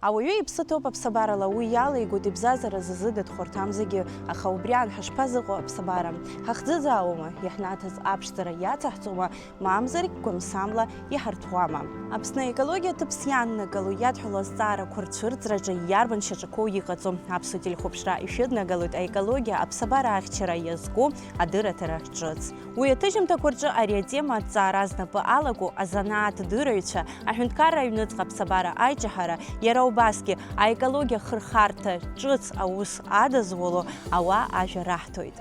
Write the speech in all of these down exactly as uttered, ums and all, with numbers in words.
Ауаҩы иԥсы ҭоуп аԥсабарала, уи иалеигоит ибзазара зазыгатәхо рҭамзагьы, аха убри аан ҳашԥазыҟоу аԥсабара? Ҳахӡыӡаауама, иаҳнаҭаз аԥшӡара иацаҳҵома, мамзаргь гәамсамла иҳарҭәуама? Аԥсны аекологиа ҭыԥс ианнагало иадҳәало азҵаарақәа рцәырҵраҿы иарбан шьаҿақәоу иҟаҵо? Аԥсуа телехәаԥшра ишәыднагалоит аекологиа аԥсабара ахьчара иазку адырраҭара ҿыц. Уи аҭыжьымҭақәа рҿы ари атема аҭҵаара знапы алаку азанааҭ дырҩцәа, аҳәынҭқарра аҩныҵҟа аԥсабара аиҿаҳара, иара убасгьы аекологиа хырхарҭа ҿыц аус адызуло ауаа ажәа раҳҭоит.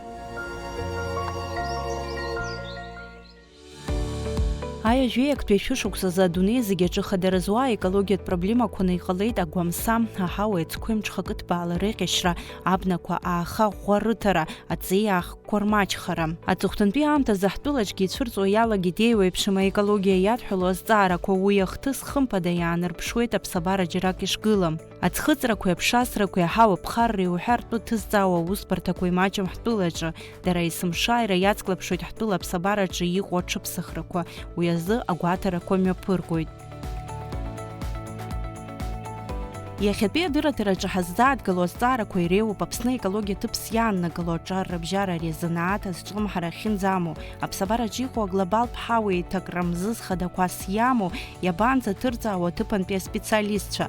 Аҩажәеи актәи ашәышықәсазы адунеи зегьы аҿы хадара зуа аекологиатә проблемақәаны иҟалеит агәамса, аҳауеи ацқәеи мҽхакы ҭбаала реҟьашьра, абнақәа ааха ӷәӷәа рыҭара, аҵеи аахкқәа рмаҷхара. Аҵыхәтәантәи аамҭазы ҳтәылаҿгьы ицәырҵуа иалагеит еиуеиԥшым аекологиа иадҳәало азҵаарақәа, уи ахҭыс хымԥада иаанарԥшуеит аԥсабара џьарак ишгылам. Аӡхыҵрақәеи аԥшасрақәеи, аҳауа ԥхарреи уҳәа ртәы ҭызҵаауа аусбарҭақәа имаҷым ҳтәылаҿы. Дара есымша аира иацклаԥшуеит ҳтәыла аԥсабараҿы иҟоу аҽыԥсахрақәа, уи азы агәаҭарақәа мҩаԥыргоит. Иахьатәи адырраҭараҿы ҳаззааҭгыло азҵаарақәа иреиуоуп Аԥсны аекологиа ҭыԥс иааннагало аҿар рыбжьара ари азанааҭ азҿлымҳара ахьынӡамоу, аԥсабараҿы иҟоу аглобалтә ҳауеиҭакра мзызхада қәас иамоу, иабанӡаҭырҵаауа аҭыԥантәи аспециалистцәа?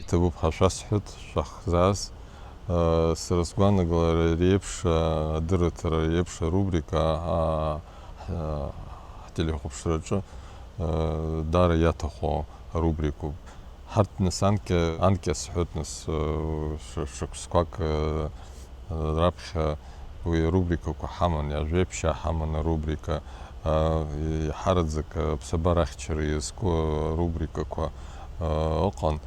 Иҭабуп ҳәа шәасҳәоит, шәахьӡаз. Сара сгәаанагара ари еиԥш адырраҭара, ари еиԥш арубрика ҳтелехәаԥшраҿы даара иаҭаху арубрикоуп. Ҳарҭ нас анкьа, анкьа сҳәоит нас, шықәсқәак раԥхьа уи арубрикақәа ҳаман, иажәеиԥшьаа ҳаман арубрика, еиҳараӡак аԥсабара ахьчара иазку арубрикақәа ыҟан,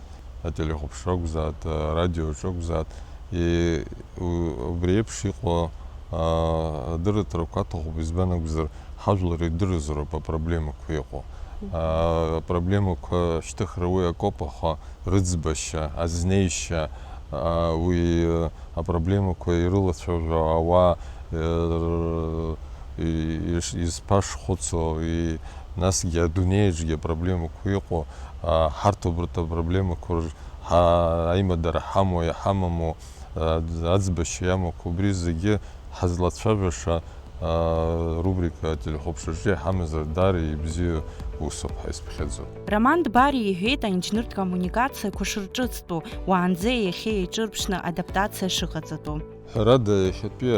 ателехәаԥшра акәзааит, арадиоаҿы акәзааит, убри еиԥш иҟоу адырраҭарақәа аҭахуп, избан акәзар, ҳажәлар идырызароуп апроблемақәа иҟоу. Апроблемақәа шьҭыхра уи акоуп, аха рыӡбашьа, азнеишьа, уи апроблемақәа ирылацәажәо ауаа изԥашхәыцуа, насгьы адунеиаҿгьы апроблемақәа иҟоу, ҳарҭ убарҭ апроблемақәа рҿы аимадара ҳамоу, иҳамаму, аӡбашьа иамоу, убри зегьы ҳазлацәажәаша арубрика ателехәаԥшраҿы иҳамазар даара ибзиа усуп ҳәа исԥхьаӡоит. Роман Дбариа иҳәеит аинженертә коммуникациақәа шырҿыцтәу, уаанӡа иахьа еиҿырԥшны адаптациа шыҟаҵатәу. Ҳәарада, иахьатәи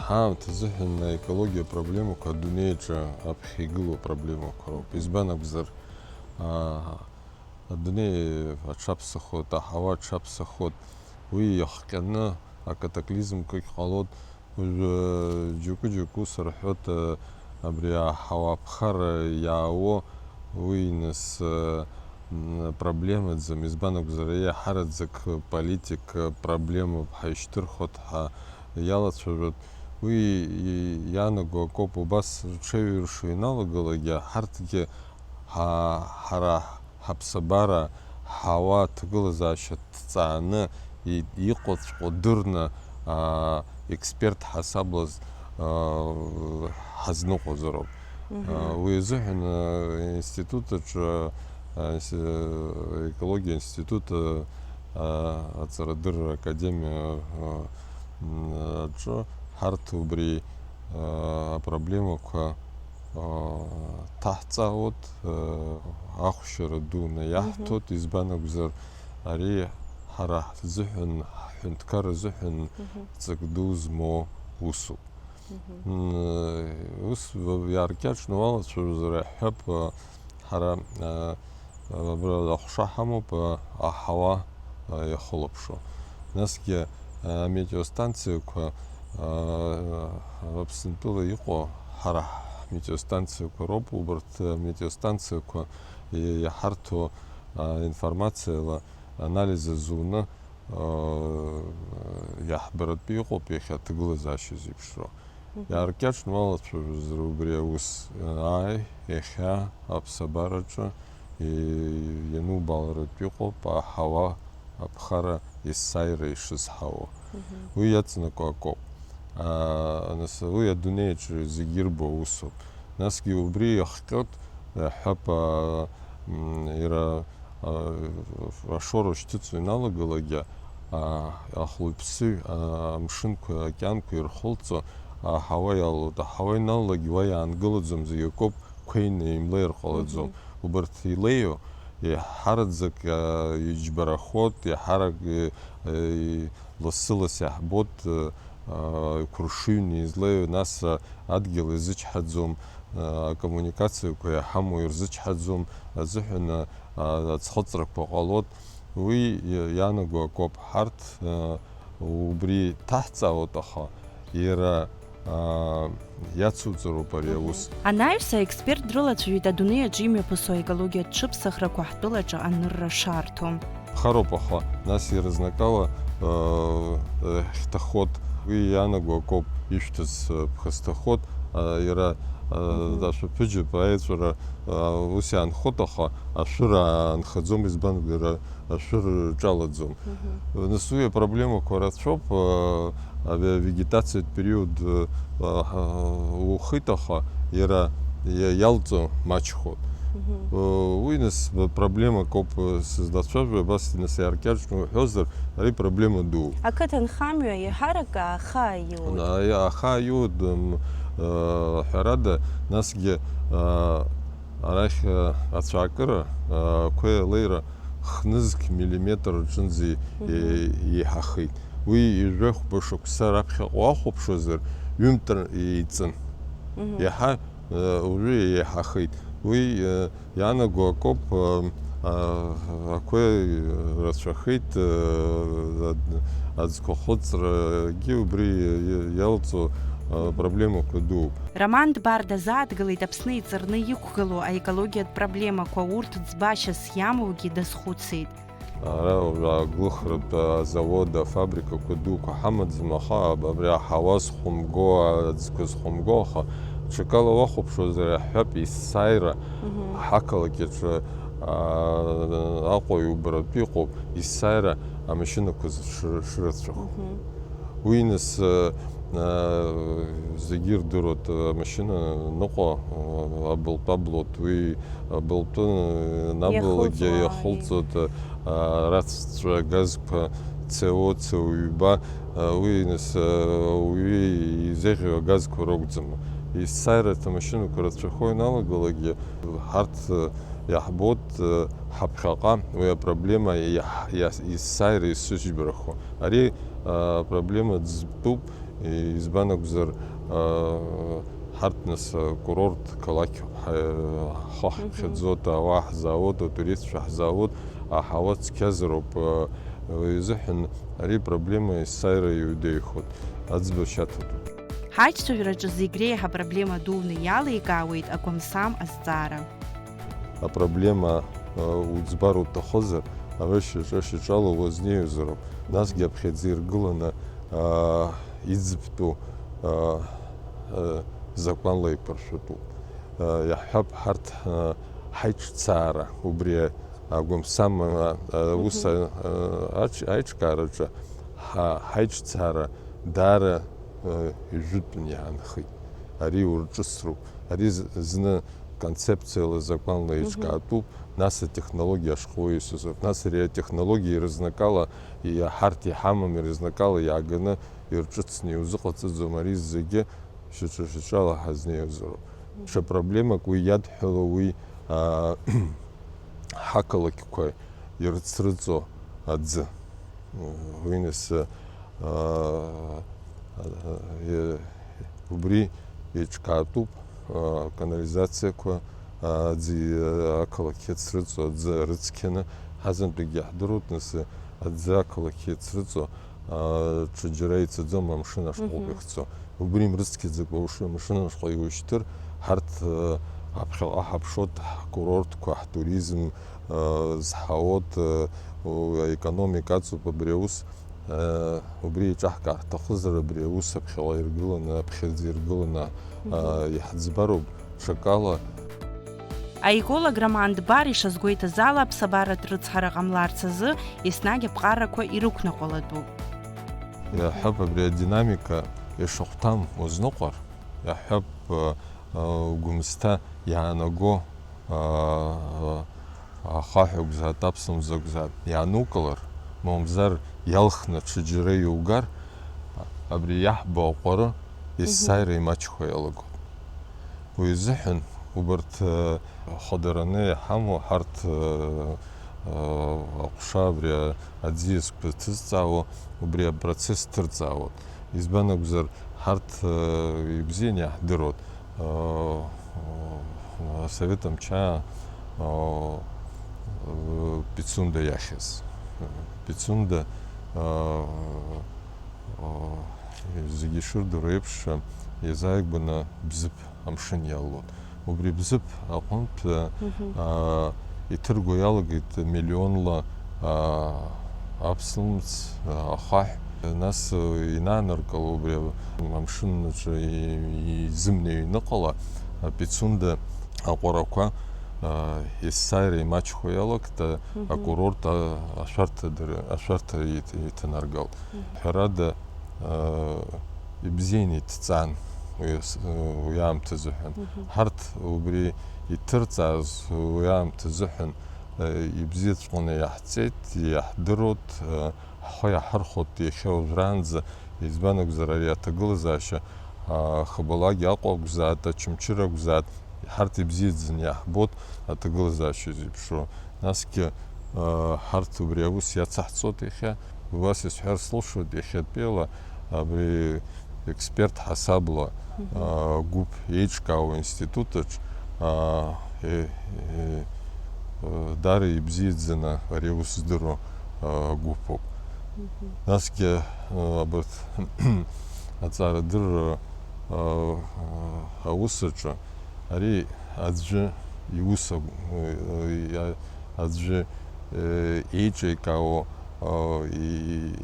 ҳаамҭа азыҳәан аекологиа проблемақәа адунеи аҿы аԥхьа игылоу проблемақәа роуп. Избан акәзар, адунеи аҽаԥсахоит, аҳауа аҽаԥсахоит. Уи иахҟьаны акатаклизмқәагь ҟалоит. Уажәы џьоукы-џьоукы ус рҳәоит, абри аҳауа аԥхара иаауа, уи нас проблемаӡам, избан акәзар, еиҳараӡак политик проблемоуп ҳәа ишьҭырхуеит ҳәа иалацәажәоит. Уи иаанаго акоуп, убас рҽеиҩыршо ианалагалакгьы, ҳарҭгьы ҳара ҳаԥсабара, ҳауа аҭагылазаашьа ҭҵааны иҟоуҵәҟьоу дырны, експерт ҳасаблаз ҳазныҟәозароуп. Уи азыҳәан аинститут аҿы, аекологиа институт, аҵарадырра академиа аҿы ҳарҭ убри апроблемақәа ҭаҳҵаауеит, ахәшьара дуны иаҳҭоит, избан акәзар, ари ҳара ҳзыҳәан, ҳҳәынҭқар азыҳәан ҵак ду змоу усуп. Ус иааркьаҿны уалацәажәозар иаҳҳәап, ҳара абра аҟәша ҳамоуп, аҳауа иахылаԥшуа. Насгьы аметеостанциақәа, Аԥсынтәыла иҟоу, ҳара ҳметеостанциақәа роуп, убарҭ аметеостанциақәа иаҳарҭо информациала анализ азуны, иаҳбаратәы иҟоуп иахьа аҭагылазаашьа зеиԥшроу. Иааркьаҿны уалацәажәозар убри аус, ааи, иахьа аԥсабараҿы ианубаларатә иҟоуп аҳауа аԥхара есааира ишызҳауа. Уи иаҵанакуа акоуп. Аа, нас уи адунеиаҿ зегьы ирбо усуп. Насгьы убри иахҟьоит, иаҳҳәап, аа, м, иара, аа, ашоура шьҭыҵуа иналагалакгьы, аа, ахәылԥсыҩ, аа, амшынқәа, акьанқәа ирхылҵо, аҳауа иалоуп. Аҳауа иналалак уа иаангылаӡом, зегь акоуп, қәеины имлеир ҟалаӡом. Мгм. Убарҭ илеиу, еиҳараӡак, аа, иџьбарахоит, еиҳарак, е, е, лассы-ласс иаҳбоит, аа, иқәыршыҩны излеиу, нас, а, адгьыл ирзычҳаӡом, аа, акоммуникациақәа иаҳамоу ирзычҳаӡом азыҳәан, аа, аӡхыҵрақәа ҟалоит. Уи иа-, иаанаго акоуп. Ҳарҭ, аа, убри ҭаҳҵаауеит, аха иара, аа, иацуҵароуп ари аус. Анаҩс аексперт дрылацәажәеит адунеи аҿы имҩаԥысуа аекологиатә ҽыԥсахрақәа ҳтәылаҿы анырра шарҭо. Хароуп, аха нас иаразнакала, аа, хьҭахоит. Уи иаанаго акоуп ишәҭыц, аа, ԥхасҭахоит, аа, иара, аа, Мгм. ашәаԥыџьаԥ аеҵәара, аа, ус иаанхоит, аха ашәыра аанхаӡом, избан, иара ашәыр ҿалаӡом. Мгм. Нас уи апроблемақәа рацәоуп, аа, авегетациатә период, аа, ухит, аха иара иа-, иалҵуа маҷхоит. Мгм. Уи нас проблемак ауп сызлацәажәо, абас нас иааркьаҿны уҳәозар, ари проблема дууп. Ақыҭанхамҩа еиҳарак ааха аиуеит. Ааха аиуеит, м, ҳәарада, насгьы, аа, арахь, аа, ацәаакыра, аа, ақәеи алеира хнызқь миллиметр рҿынӡа Мгм. е-, еиҳахеит. Уи ҩажәи хәба шықәса раԥхьаҟа уахәаԥшуазар, ҩымтра еиҵын. Мгм. Иаҳа, э, уажәы еиҳахеит. Уи, э, иаанаго акоуп, э, а, ақәеи рацәахеит, э, ад-, аӡқәа хыҵрагьы убри иа-, иалҵуа, э, Мгм. проблемақәа дууп. Роман Дбар дазааҭгылеит Аԥсны иҵарны иқәгылоу аекологиатә проблемақәа, урҭ ӡбашьас иамоугьы дазхәыцит. Ара уажәы аглыхратә азавод, афабрикақәа дуқәа ҳамаӡам, аха аб-, абри аҳауа зхәымго, аӡқәа зхәымго, аха ҽакала уахәаԥшуазар, иаҳҳәап, есааира Мгм. ҳақалақь аҿы, аа, Аҟәа иубаратәы иҟоуп, есааира амашьынақәа зшр-, шрыцәахо. Мгм. Уи нас, э, э, зегьы ирдыруеит, э, амашьына ныҟәа, э, абылтәы аблоит, уи абылтәы, э, набалагьы Иахылҵуа, иахылҵуеит, э, арацәа агазқәа, Ц О, Ц О ҩба, э, уи нас, э, ауаҩы изеиӷьу агазқәа ракәӡам. Есааира амашьынақәа рацәахо ианалагалакгьы, ҳарҭ, э, иаҳбоит, э, ҳаԥхьаҟа уи апроблема иаҳ-, иас-, есааира исыжәбарахо. Ари, э, апроблема ӡбтәуп, избан акәзар, э, ҳарҭ нас, э, курорт қалақьуп, ҳа-, ҳхы Мгм. ҳԥхьаӡоит, ауаа ҳзаауеит, атуристцәа ҳзаауеит, аҳауа цқьазароуп, э, уи азыҳәан ари проблема есааира иудеихоит, аӡба шьаҭатәуп. Ҳаиҿцәажәараҿы зегь реиҳа проблема дуны иаликаауеит агәамсам азҵаара. Апроблема, э, уӡбар уҭахызар, аҩышьаҿа шьаҿала уазнеиуазароуп. Насгьы аԥхьаӡа иргыланы, э, иӡбтәу, э, э, закәанла иԥыршәатәуп. Э, иаҳҳәап, ҳарҭ, э, ҳаиҿцаара убри агәамсам, э, э, ус, Мгм. э, ач-, аиҿкаараҿы ҳа-, ҳаиҿцаара даара, э, ижәытәны иаанхеит. Ари урҿыцроуп. Ари з-, зны концепциала, закәанла Мгм. еиҿкаатәуп, нас атехнологиа ашҟа уаҩы исызоуп. Нас ари атехнологиа ирызнакала, иа-, ҳарҭ иҳамам ирызнакала иааганы ирҿыцны иузыҟаҵаӡом, ари зегьы шьаҿа-шьаҿала ҳазнеиуазароуп. Мгм. Ҽа проблемак уи иадҳәало уи, аа, ҳақалақьқәа ирыцрыҵо аӡы. Уи нас, аа, е-, убри еиҿкаатәуп, аа, канализациақәа, аа, аӡы, ақалақь иацрыҵо аӡы рыцқьаны, ҳазынтәыкгьы иаҳдыруеит, нас, аӡы ақалақь иацрыҵо, аа, ҽаџьара ицаӡом, амшын ашҟа ауп Мгм. ихцо. Убри мрыцқьаӡакәа уш-, амшын ашҟа иушьҭыр, ҳарҭ, аа, аԥхьаҟа ҳаԥшуеит, ҳкурортқәа, ҳтуризм, аа, зҳауеит, аа, у-, аекономика аҵоуп абри аус. Э, убри еиҿаҳкаар ҳҭахызар, абри аус аԥхьаҟа иргыланы, аԥхьаӡа иргыланы, Мгм. э, иаҳӡбароуп ҽакала. Аеколог Роман Дбар ишазгәеиҭаз ала, аԥсабаратә рыцҳара ҟамларц азы еснагь аԥҟарақәа ирықәнаҟәалатәуп. Иаҳҳәап, абри адинамика, Ишахәҭам узныҟәар, иаҳҳәап, а, а, Гәымсҭа иаанаго, а, а, ахаҳә акәзаат, аԥслымӡ акәзаат, иаанукылар, мамзар иалхны ҽаџьара иугар, абри иаҳбо аҟәара есааира имаҷхо иалагоит. Уи азыҳәан убарҭ, э, хыдараны иҳамоу ҳарҭ, э, э, аҟәша абри аӡиасқәа ҭызҵаауа, убри апроцесс ҭырҵаауан. Избан акәзар, ҳарҭ, э, ибзианы иаҳдыруан, э, э, асовет амчаа, э, э, Пицунда иахьыз. Пицунда, э, э, зегьы ишырдыруа еиԥш, иазааигәаны Бзыԥ амшын иалалон. Убри Бзыԥ аҟынтә, Мгм. аа, иҭырго иалагеит миллионла, аа, аԥслымӡ, аа, ахаҳә. Нас, э, инааныркыло убри амшын аҿы и-, изымнеи аҩныҟала, а, Пицунда аҟәарақәа, аа, есааира имаҷхо иалагт, а, Мгм. акурорт, а, ашәарҭа дыр-, ашәарҭа иҭ-, иҭанаргалт. Мгм. Ҳәарада, аа, ибзианы иҭҵаан уи ас-, уи аамҭазыҳәан. Мгм. Ҳарҭ убри иҭырҵааз уи аамҭазыҳәан, э, ибзиаҵәҟьаны иаҳҵеит, иаҳдыруеит, э, ҳхы иаҳархәоит иахьа уажәраанӡа, избан акәзар, ари аҭагылазаашьа, а, хабалагьы Аҟәа акәзаат, Очамчыра акәзаат, ҳарҭ ибзиаӡаны иаҳбоит аҭагылазаашьа зеиԥшроу. Насгьы, а, ҳарҭ убри аус иацаҳҵоит иахьа. Убас исҳәар сылшоит, иахьатәиала абри експерт ҳасабла, Мгм. а, гәыԥ еиҿкаау институт аҿ, а, е-, е-, э, даара ибзиаӡаны ари аус здыруа, а, гәыԥуп. Мгм. Насгьы, а, абарҭ аҵарадырра, а, а, аус аҿы ари аӡәы иус агә-, э, э, аӡәы, э, еиҿикаау, а, и-,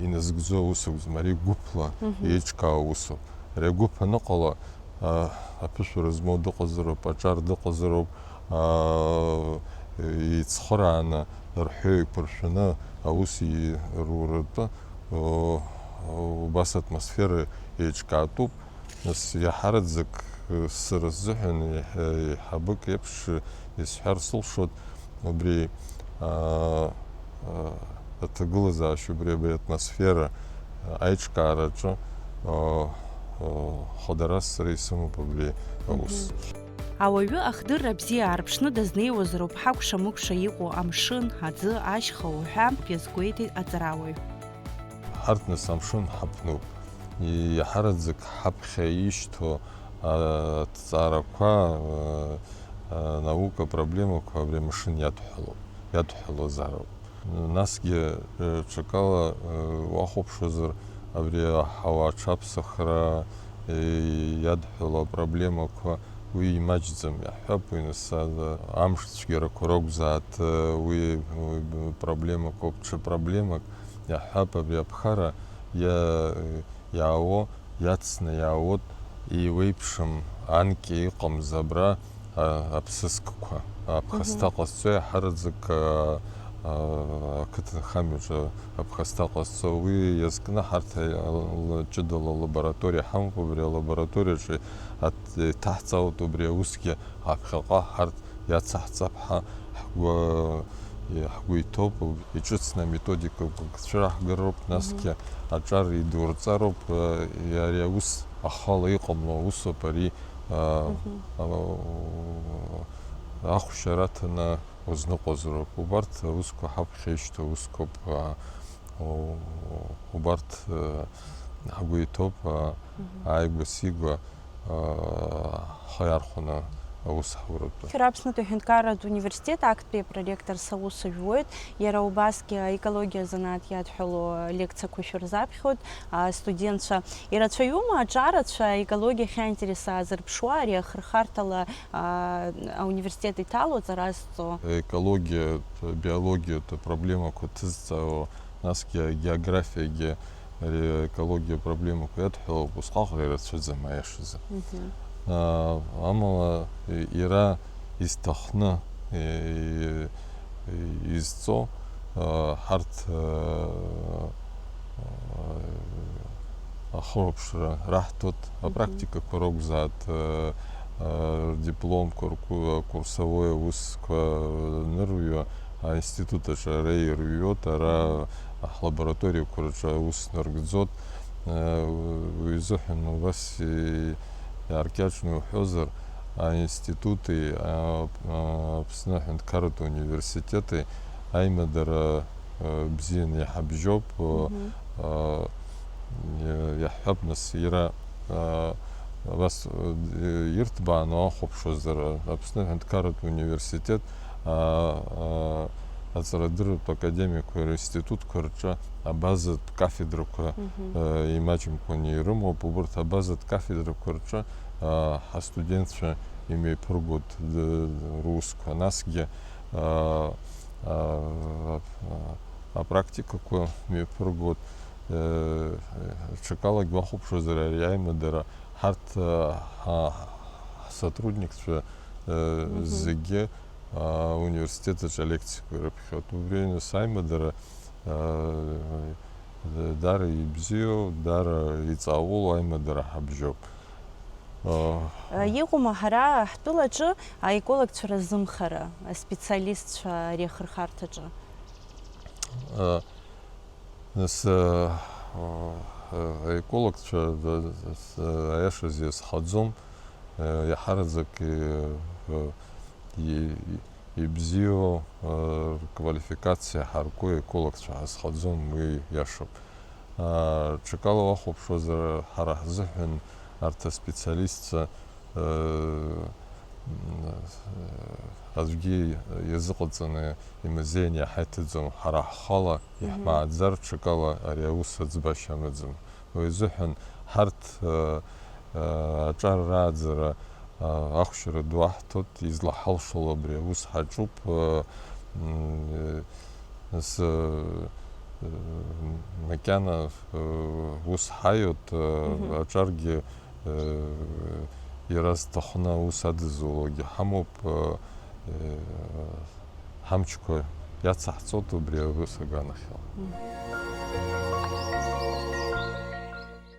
и-, иназыгӡо аус акәӡам, ари гәыԥла Мгм. еиҿкаау усуп. Ари агәыԥ аныҟала, а, аԥышәара змоу дыҟазароуп, аҿар дыҟазароуп, а, ицхырааны рҳәы еиқәыршәаны аус и-, руратәы, о, убас атмосфера еиҿкаатәуп. Нас иаҳараӡак, э, сара сзыҳәан еиҳа-, еиҳабык еиԥш исҳәар сылшоит, убри, а, а, аҭагылазаашьа, убри, абри атмосфера, а, аиҿкаараҿы, а, а, хадара сара исымоуп абри аус. Мгм. Ауаҩы ахдырра бзиа аарԥшны дазнеиуазароуп ҳакәша-мыкәша иҟоу амшын, аӡы, ашьха уҳәа, иазгәеиҭеит аҵарауаҩ. Ҳарҭ нас амшын ҳаԥнуп. Иаҳараӡак ҳаԥхьа ишьҭоу, а, аҭҵаарақәа, а, а, наука проблемақәа абри амшын иадҳәалоуп, иадҳәалозароуп. Насгьы, э, ҽакала, э, уахәаԥшуазар, абри аҳауа аҽаԥсахра, э, иадҳәало апроблемақәа уи имаҷӡам, иаҳҳәап, уи нас, а, амш цәгьарақәа ракәзаат, э, уи, уи проблемақәоуп, ҽа проблемак, иаҳҳәап, абри аԥхара иа-, иаауо, иацны иаауеит, еиуеиԥшым анкьа иҟамыз абра, а, аԥсыскқәа. Аԥхасҭа Мгм. ҟазҵо иаҳараӡак, а, а, ақыҭанхамҩаҿы аԥхасҭа ҟазҵо. Уи иазкны ҳарҭ, а, ла-, ҷыдала алабораториа ҳамоуп, убри алабораториаҿы ат-, иҭаҳҵааит убри аусгьы аԥхьаҟа ҳарҭ иацаҳҵап ҳәа ҳгәы, ҳгәы иҭоуп, иҿыцны аметодикақәа цәыраҳгароуп, Мгм. насгьы аҿар идурҵароуп, ари аус ахала иҟамло аусоуп, ари, а, Мгм. а, ахәшьара аҭаны узныҟәозароуп. Убарҭ аусқәа ҳаԥхьа ишьҭоу усқәоуп, а, у-, убарҭ, а, ҳгәы иҭоуп, а, Мгм. ааигәа-сигәа, аа, ҳхы иархәаны аус ҳуртәы. Шәара Аԥснытәи аҳәынҭқарратә университет актәи апроректор саус жәуеит, иара убасгьы аекологиа азанааҭ иадҳәало лекциақәа шәырзаԥхьоит, астудентцәа ирацәаҩума аҿарацәа аекологиа ахьаинтерес аазырԥшуа, ари ахырхарҭала, аа, ауниверситет иҭало аҵара зҵо? Аекологиатә, абиологиатә апроблемақәа ҭызҵаауа, насгьы агеографиагьы ари аекологиа проблемақәа иадҳәалоуп, усҟак ирацәаӡам аиашазы. Мгм. А, амала, и-, иара изҭахны, и-, и-, изҵо, а, ҳарҭ, а, а, Ахылаԥшра раҳҭоит, Мгм. Апрактикақәа ракәзааит, э, э, рдипломқәа, рку-, акурсовой аусқәа анырҩуа, аинститут аҿы ара ирҩуеит, ара ҳлабораториақәа рҿы аус наргӡоит. Э, уи азыҳәан убас и-, иааркьаҿны уҳәозар, аинститути, а, а, Аԥсны аҳәынҭқарратә университети аимадара, э, бзианы иҳабжьоуп, э, Мгм. э, иа-, иаҳҳәап, нас, иара, э, абас, э, ирҭбааны уахәаԥшуазар, Аԥсны аҳәынҭқарратә университет, а, а, аҵарадырратә академиақәа ринститутқәа рҿы абазатә кафедрақәа, Мгм. э, имаҷымкәаны ирымоуп. Убарҭ абазатә кафедрақәа рҿы, э, ҳастудентцәа имҩаԥыргоит д-, русқәа. Насгьы, э, э, апрактикақәа мҩаԥыргоит. Э, ҽакалагьы уахәаԥшуазар, ари аимадара ҳарҭ, э, ҳа-, ҳсотрудникцәа, э, Мгм. зегьы, э, ауниверситет аҿы алекциақәа ирыԥхьоит. Убри аҩны саимадара, э, даара ибзиоу, даара иҵаулоу аимадара ҳабжьоуп. Э, Э, иҟоума ҳара ҳтәылаҿы аекологцәа рзымхара, аспециалистцәа ари ахырхарҭаҿы? Э, Нас, э, э, аекологцәа, э, э, аиашаз иазхаӡом, э, иаҳараӡак, э, э, и-, и-, ибзиоу, э, рквалификациа ҳарку аекологцәа ҳазхаӡом, уи иашоуп. А, ҽакала уахәаԥшуазар, ҳара ҳзыҳәан арҭ аспециалистцәа, э, м, э, аӡәгьы иазыҟаҵаны имазеины иаҳа иҭыҵуам, ҳара ҳхала Мгм. иаҳмааӡар, ҽакала ари аус аӡбашьа амаӡам. Уи азыҳәан ҳарҭ, э, э, аҿар рааӡара, э, ахәшьара ду аҳҭоит, излаҳалшало абри аус ҳаҿуп, э, м, э, нас, э, э, макьана, э, ус ҳаиуеит, э, Мгм. аҿаргьы, э, иара зҭахны аус адызулогьы ҳамоуп, э, э, ҳамчқәа иацаҳҵоит убри аус аганахьала. Мгм.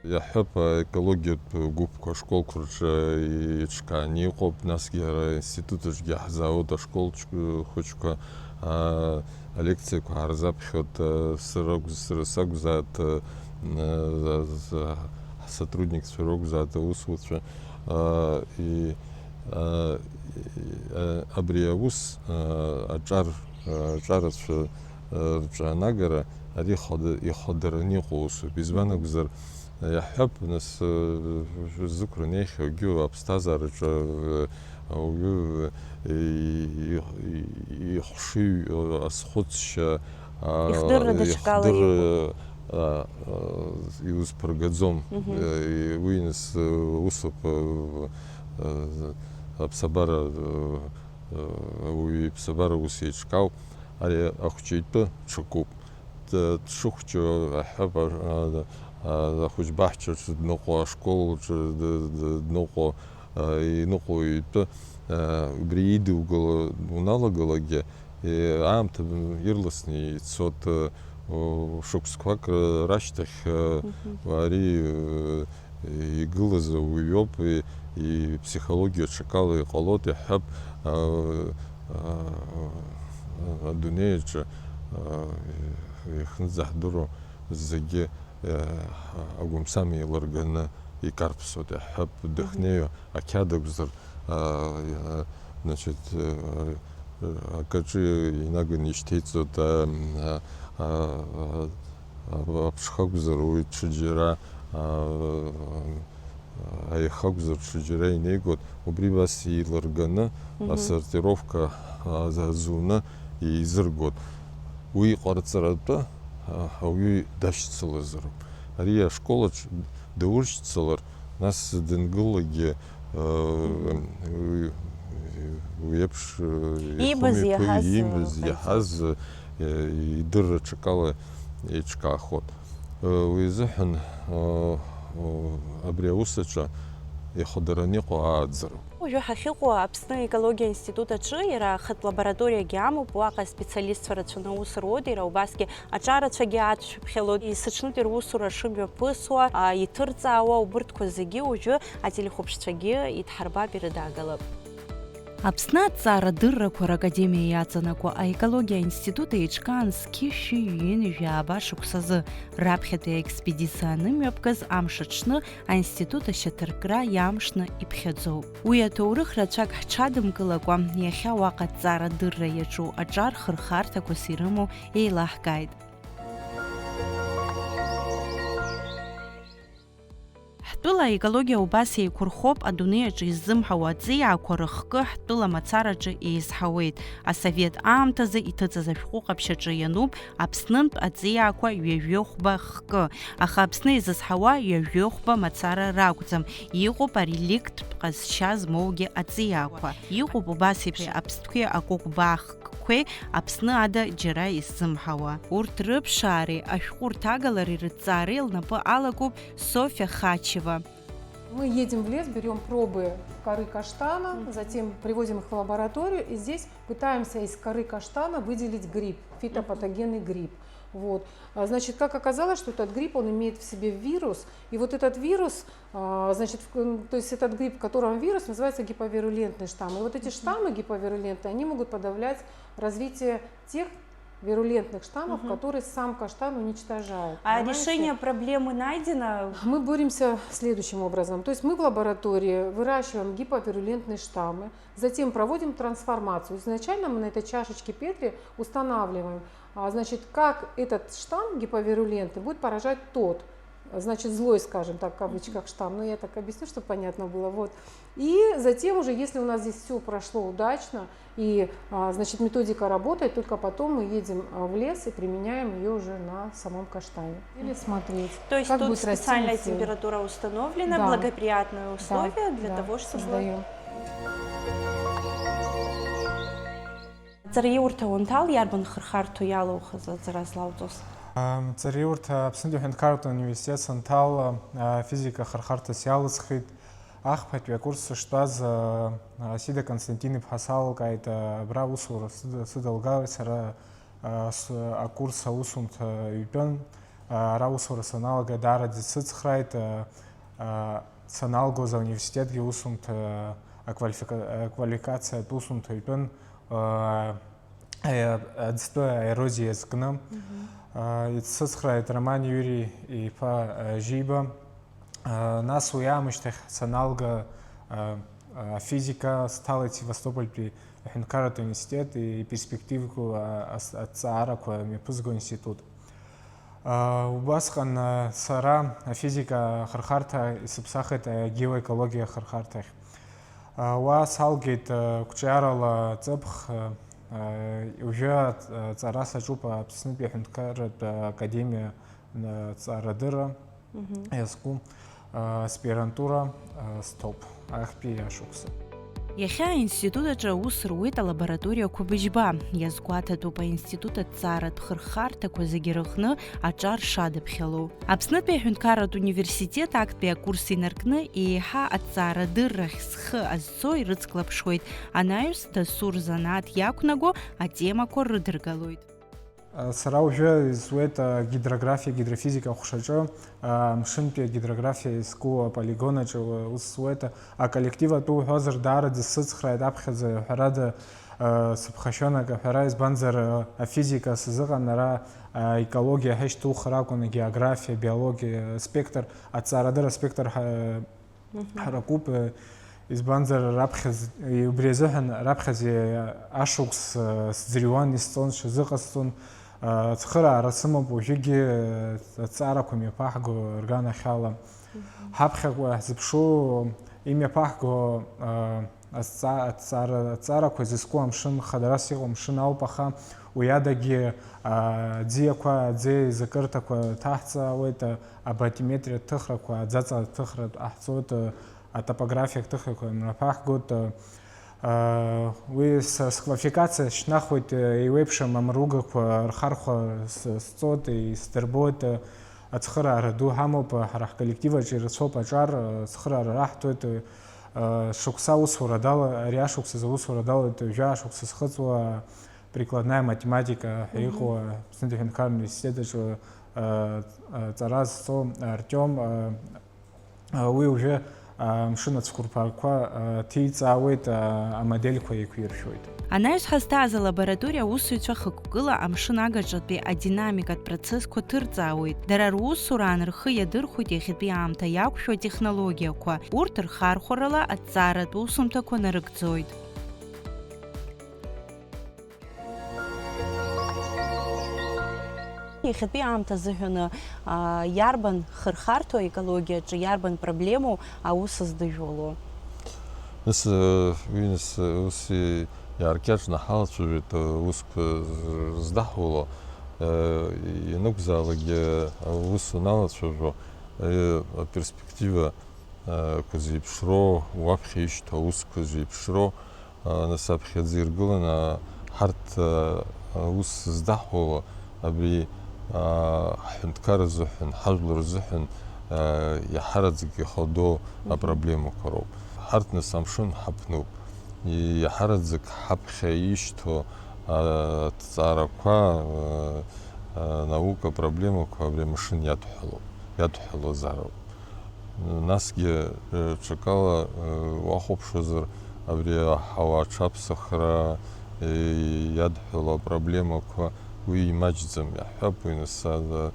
Иаҳҳәап, аекологиатә гәыԥқәа ашколқәа рҿы еиҿкааны иҟоуп, насгьы ара аинститут аҿгьы иаҳзаауеит ашкол ҷ-, хәыҷқәа, а, алекциақәа ҳарзаԥхьоит, а, сара акәз-, сара сакәзааит, а, а, ҳсотрудникцәа ракәзааит, аусуцәа, а, и-, а, и-, а, абри аус, а, аҿар, а, аҿарацәа, а, рҿы анагара, ари ихада-, ихадараны иҟоу усуп. Избан акәзар, Иаҳҳәап, нас, э, зықәра неихьоугьы аԥсҭазаараҿы, э, ауаҩы, э, и-, и-, ихшыҩ, э, азхәыцшьа, а, Ихдырра даҽакала ихдырра, иҟоуп. а, а, иузԥыргаӡом. Мгм. Э, и-, уи, нас, э, усоуп, э, э, аԥсабара, э, э, ауаҩы иԥсабара ус еиҿкаауп. Ари ахәҷы итәы ҽакуп. Д-, дшыхәҷу аҳәап, а, а, ахәыҷ баҳчаҿы дныҟәо, ашколаҿы д-, д-, дныҟәо, а, иныҟәо итәы, а, убри идугыло уналагалакгьы, е, аамҭа ирласны ицоит, о, шықәсқәак р-, рашьҭахь, а, Мгм. ари, э, игылаз ауаҩоуп, и-, иԥсихологиа ҽакала иҟалоит, иаҳҳәап, а, а, адунеи аҿы, а, ихынӡаҳдыруа зегьы, а, агәамсам еилырганы икарԥсоит, иаҳҳәап, Мгм. дыхнеиуа ақьаад акәзар, а, а, значит, а, а, акаҿы инаганы ишьҭеиҵоит, а, а, а, а, аԥшха акәзар, уи ҽаџьара, а, аиха акәзар, ҽаџьара инеигоит, убри убас еилырганы, Мгм. асортировка, а, за-, зуны еизыргоит. Уи иҟарҵаратәы, а, ауаҩы дашьцылазароуп. Ари ашколаҿ дауршьцылар, нас дангылогьы, а, Мгм. уи, уи еиԥш, а, Иибаз ихәымҩаԥы иаҳаз, а, иимаз, ҟаиҵоит. иаҳаз, а, идырра ҽакала еиҿкаахоит. Уи азыҳәан, абри аус аҿы ихәдараны иҟоу ааӡароуп. Уажәы ҳахьыҟоу Аԥсны аекологиа институт аҿы иара ахатә лабораториагьы амоуп, уаҟа аспециалистцәа рацәаны аус руоуеит, иара убасгьы аҿарацәагьы ацәыԥхьалоит, есыҽнытәи русура шымҩаԥысуа, а, иҭырҵаауа, убырҭқәа зегьы уажәы ателехәаԥшцәагьы идҳарбап, ирыдаагалап. Аԥсны аҭҵаарадыррақәа ракадемиа иаҵанакуа аекологиа аинститут еиҿкаан зқьи шәи ҩынҩажәи ааба шықәсазы, раԥхьатәи аекспедициа анымҩаԥгаз амш аҽны аинститут ашьаҭаркра иамшны иԥхьаӡоуп. Уи аҭоурых рацәак ҳҽадымкылакәа, иахьа уаҟа аҭҵаарадырра иаҿу аҿар хырхарҭақәас ирымоу еилаҳкааит. Ҳтәыла аекологиа убас еиқәырхоуп, адунеи аҿы иззымҳауа аҵиаақәа рыхкы ҳтәыла мацараҿы еизҳауеит. Асовет аамҭазы иҭыҵыз ашәҟәы ҟаԥшь аҿы иануп Аԥснынтә аҵиаақәа ҩажәи хәба хкы, аха Аԥсны изызҳауа ҩажәи хәба мацара ракәӡам, иҟоуп ареликттә ҟазшьа змоугьы аҵиаақәа. Иҟоуп убас еиԥш аԥстәқәеи акәыкәбаа хкқәеи Аԥсны ада џьара иззымҳауа. Урҭ рыԥшаареи ашәҟәы рҭагалареи рыҭҵаареи лнапы алакуп Софьа Хачева. Мы едем в лес, берём пробы коры каштана, затем привозим их в лабораторию, и здесь пытаемся из коры каштана выделить гриб, фитопатогенный гриб. Вот. А, значит, как оказалось, что этот гриб, он имеет в себе вирус, и вот этот вирус, а, значит, в-, м, то есть этот гриб, в котором вирус, называется гиповирулентный штамм. И вот эти штаммы гиповирулентные, они могут подавлять развитие тех вирулентных штаммов, которые сам каштан уничтожает. А понимаете? Решение проблемы найдено? Мы боремся следующим образом. То есть мы в лаборатории выращиваем гиповирулентные штаммы, затем проводим трансформацию. Изначально мы на этой чашечке Петри устанавливаем, а, значит, как этот штамм гиповирулентный будет поражать тот, значит, злой, скажем так, в кавычках, штамм. Но я так объясню, чтобы понятно было. Вот. И затем уже, если у нас здесь всё прошло удачно, и, а, значит, методика работает, только потом мы едем, а, в лес и применяем её уже на самом каштане. Или смотреть, как будет расти мицелий. То есть тут специальная температура установлена, благоприятные условия для того, чтобы... Да, создаём. Аҵараиурҭа уанҭал, иарбан хырхарҭоу иалоухыз аҵара злауҵоз? Ам, аҵараиурҭа Аԥснытәи аҳәынҭқарратә университет санҭал, а, афизика ахырхарҭас иалысхит. Ахԥатәи акурс сыштәаз, а, а, Сида Константин-иԥҳа салкааит, а, абра аусура сыд-, сыдылгалеит сара, а, с-, акурс аусумҭа ҩтәын. А, ара аусура саналага, даараӡа дсыцхрааит, а, а, саналгоз ауниверситетгьы аусумҭа, аквалифика-, аквалификациатә усумҭа ҩтәын, а, аи-, аӡтәы аерозиа иазкны. Мгм. А, ицсыцхрааит Роман Иури-иԥа, а, Жиба. А, нас уи аамышьҭахь саналга, а, а, афизика, сҭалеит Севастопольтәи аҳәынҭқарратә университет иперспективқәоу, а, ас-, аҭҵаарақәа мҩаԥызго аинститут. А, убасҟан, а, сара афизика ахырхарҭа исыԥсахит агеоекологиа ахырхарҭахь. А, уа салгеит, а, қәҿиарала ҵыԥх, а, а, уажәы аҵ-, аҵара саҿуп Аԥснытәи аҳәынҭқарратә академиа, а, ҵарадырра. Мгм. Иазку, а, аспирантура, а, сҭоуп, ахьтәи ашықәса. Иахьа аинститут аҿы аус руеит алабораториақәа быжьба, иазгәаҭатәуп аинститут аҭҵааратә хырхарҭақәа зегьы рыҟны аҿар шадыԥхьало. Аԥснытәи аҳәынҭқарратә университет актәи акурс инаркны еиҳа аҭҵаарадыррахь зхы азцо ирыцклаԥшуеит, анаҩс дасу рзанааҭ иақәнаго атемақәа рыдыргалоит. Сара уажәы изуеит агидрографиа, гидрофизика аҟәшаҿы, амшынтәи агидрографиа изку аполигон аҿы ус зуеит. Аколлектив атәы уҳәозар, даараӡа сыцхрааит, аԥхьаӡа, ҳәарада, сыԥхашьон акы аҳәара, избанзар, афизика сзыҟан, ара аекологиа ҳашьҭухыр акәын, агеографиа, абиологиа, аспектр, аҵарадырра аспектр ҳа-, Мгм. Ҳаракуп, э, избанзар, раԥхьаӡ-, э, убри азыҳәан раԥхьаӡа, э, ашықәс, э, сӡырҩуан, исҵон, сҽазыҟасҵон, э, ацхыраара сымоуп уажәыгьы, э, аҭҵаарақәа мҩаԥаҳго рганахьала. Мгм. Ҳаԥхьаҟа ҳзыԥшу имҩаԥаҳго, э, Азҵа-, аҭҵаара, аҭҵаарақәа зызку амшын хадарас иҟоу амшын ауп, аха уи адагьы, а, аӡиақәа, аӡы еизакырҭақәа ҭаҳҵаауеит, а, абатиметриатә ҭыхрақәа, аӡаҵа ҭыхратә ҟаҳҵоит, а, атопографиатә ҭыхрақәа мҩаԥаҳгоит, а, а, уи с-, сквалификациа шьҭнахуеит, а, еиуеиԥшым амругақәа рхархәа с-, сҵоит, исдырбоит, а, Ацхыраара ду ҳамоуп, ҳара ҳколлектив аҿы ирацәоуп аҿар, цхыраара раҳҭоит, шықәса аусура дала, ари ашықәсазы аусура далоит, жәаа шықәса зхыҵуа прикладная математика ҳәа Мгм. Иҟоу Аԥсны аҳәынҭқарра университет аҿы ҵара зҵо Артиом. Уи уажәы амшын ацәқәырԥақәа ҭиҵаауеит, амодельқәа еиқәиршәоит. Анаҩс ҳазҭааз алабораториа аусзуҩцәа хықәкыла амшын агаҿатәи адинамикатә процессқәа ҭырҵаауеит. Дара русураан рхы иадырхәоит иахьатәи аамҭа иақәшәо атехнологиақәа. Урҭ рхархәарала аҭҵааратә усумҭақәа нарыгӡоит. Иахьатәи аамҭа азыҳәаны, аа, иарбан хырхарҭоу аекологиаҿы, иарбан проблемоу аус здыжәло? Нас, э, уи нас, э, ус, э, иааркьаҿны ҳалацәажәоит, э, усқәа з-, здаҳуло, э, ианакәзаалакгьы, э, аус уналацәажәо, э, аперспектива, э, қәа зеиԥшроу, уаԥхьа ишьҭоу аусқәа зеиԥшроу, Нас аԥхьаӡа иргыланы ҳарҭ аус здаҳҳәало абри ҳҳәынҭқар рзыҳәан, ҳажәлар рзыҳәан иаҳараӡак ихадоу апроблемақәа роуп. Ҳарҭ нас амшын ҳаԥнуп. Иаҳараӡак ҳаԥхьа ишьҭоу аҭҵаарақәа, анаука проблемақәа абри амшын иадҳәалоуп, иадҳәалозароуп. Насгьы, э, ҽакала, э, уахәаԥшуазар, абри аҳауа аҽаԥсахра, э, иадҳәало апроблемақәа уи имаҷӡам, иаҳҳәап, уи нас, а,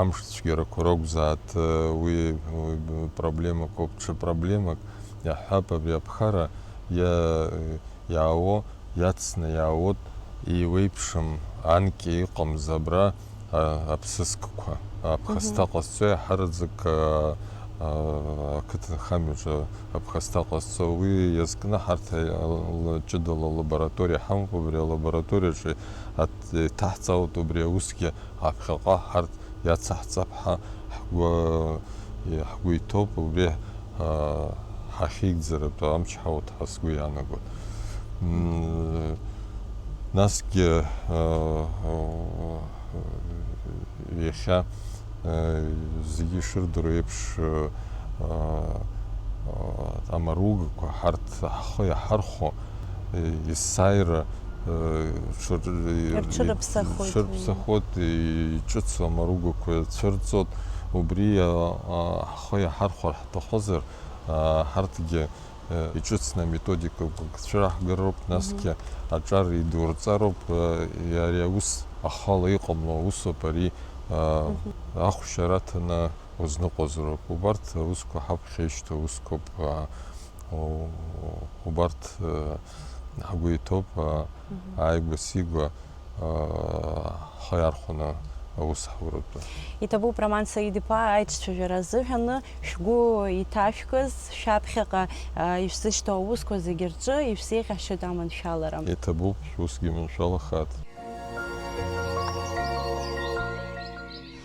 амш цәгьарақәа ракәзааит, э, уи, уи проблемақәоуп, ҽа проблемак, иаҳҳәап, абри аԥхара иа-, иаауо, иацны иаауеит, еиуеиԥшым анкьа иҟамыз абра, а, аԥсыскқәа, аԥхасҭа Мгм. Ҟазҵо иаҳараӡак, а, а, ақыҭанхамҩаҿы аԥхасҭа ҟазҵо. Уи иазкны ҳарҭ, а, ла-, ҷыдала алабораториа ҳамоуп, абри алабораториаҿы аҭ-, иҭаҳҵалоит убри аусгьы аԥхьаҟа ҳарҭ иацаҳҵап ҳәа ҳгәы, ҳгәы иҭоуп, убри, а, ҳахьигӡаратәы амч ҳауҭ ҳәа сгәы иаанагоит. М, насгьы, а, а, иахьа, а, зегьы ишырдыруа еиԥш, а, а, амаругақәа ҳарҭ ҳхы иаҳархәо, есааира, э, цәыр-, э, Рҽырыԥсахуеит, цәырыԥсахуеит, иҿыцу амаругақәа цәырҵоит. Убри, а, а, ҳхы иаҳархәар ҳҭахозар, а, ҳарҭгьы, э, иҿыцны аметодикақәак цәыраҳгароуп, Мгм. Насгьы аҿар идурҵароуп, э, ари аус ахала иҟамло аусоуп ари, а, Мгм. Ахәшьара аҭаны узныҟәозароуп. Убарҭ аусқәа ҳаԥхьа ишьҭоу усқәоуп, а, у-, убарҭ, э, ҳгәы иҭоуп, а, Мгм. Ааигәа-сигәа, а, ҳхы иархәаны аус ҳауратәы. Иҭабуп, Роман Саид-иԥа, аиҿцәажәара азыҳәаны шәгәы иҭашәкыз, шәаԥхьаҟа, а, ишәзышьҭоу аусқәа зегьы рҿы ишәзеиӷьаҳшьоит аманшәалара. Иҭабуп, шәусгьы маншәалахааит.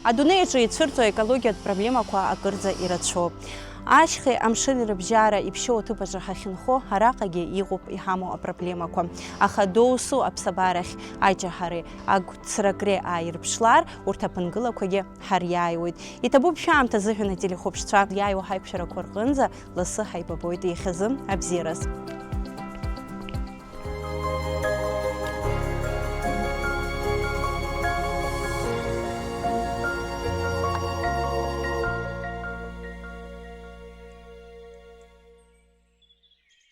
Адунеи аҿы ицәырҵуа аекологиатә проблемақәа акырӡа ирацәоуп. Ашьхеи амшыни рыбжьара иԥшьоу аҭыԥ аҿы ҳахьынхо, араҟагьы иҟоуп иҳамоу апроблемақәа. Аха доусу аԥсабарахь аҷаҳареи агәцракреи ааирԥшлар, урҭ аԥынгылақәагьы ҳариааиуеит. Иҭабуп шәаамҭа азыҳәан, ателехәаԥшцәа, иааиуа ҳаиқәшәарақәа рҟынӡа лассы ҳаибабоит. Иахьазы абзиараз.